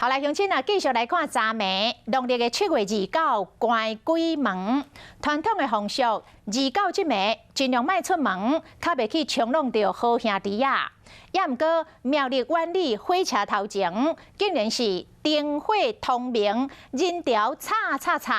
好來，鄉親啊，繼續來看昨暝，農曆的7月29關鬼門，傳統的風俗，29這暝盡量莫出門，較袂去衝撞著好兄弟仔。也毋過苗栗苑裡火車頭前，竟然是燈火通明，人潮吵吵吵。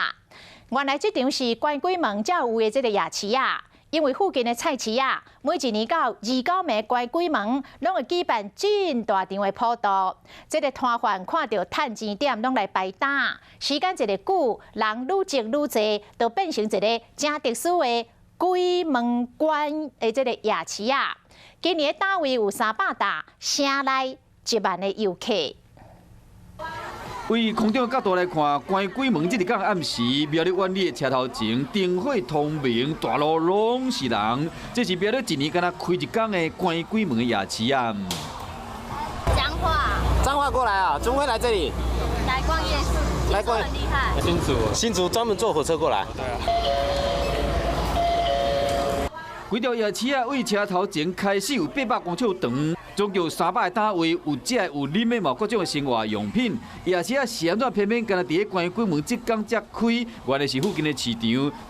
原來這場是關鬼門才有的這個夜市啊！因為附近的菜市仔，每一年到29暝關鬼門，攏會舉辦真大場的普渡。這個攤販看著趁錢點，攏來擺擔。時間一个久，人愈積愈濟，就變成一个誠特殊的鬼門關的這個夜市仔。今年單位有300擔，城內1萬的遊客。對空中的角度來看，關鬼門這一工暗時，苗栗苑裡的車頭前燈火通明，大路攏是人。這是苗栗一年敢若開一工的關鬼門的夜市啊！彰化，彰化過來啊？怎麼會來這裡？來逛夜市，來逛很厲害。新竹，新竹專門坐火車過來。對啊。規條夜市啊，對車頭前開始有800公尺長，總共300個攤位，有食的、有啉的，嘛各種的生活用品。夜市啊是按怎偏偏敢若佇咧關鬼門這工才開？原來是附近的市場，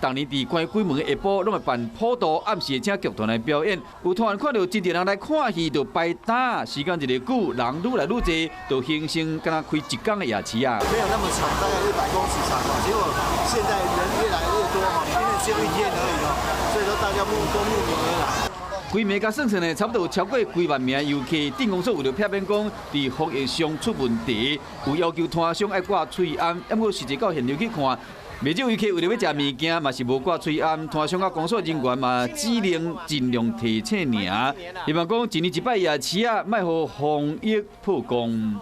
逐年佇關鬼門的下晡，攏會辦普渡，暗時會請劇團來表演。有攤販看著真濟人來看戲，就擺擔。時間一个久，人愈來愈濟，就形成敢若開一工的夜市啊。沒有那麼長，大概100公尺長嘛。結果現在人越來越多哈，因為只有一天而已哦，所以說大家都慕名而來。規暝共算算呢，差不多有超過幾萬名遊客。鎮公所為著避免講佇防疫上出問題，有要求攤商愛掛喙罨。毋過實際到現場去看，袂少遊客為著欲食物件，嘛是無掛喙罨。攤商佮公所人員嘛，只能盡量提醒爾。希望講一年一擺夜市啊，莫予防疫破功。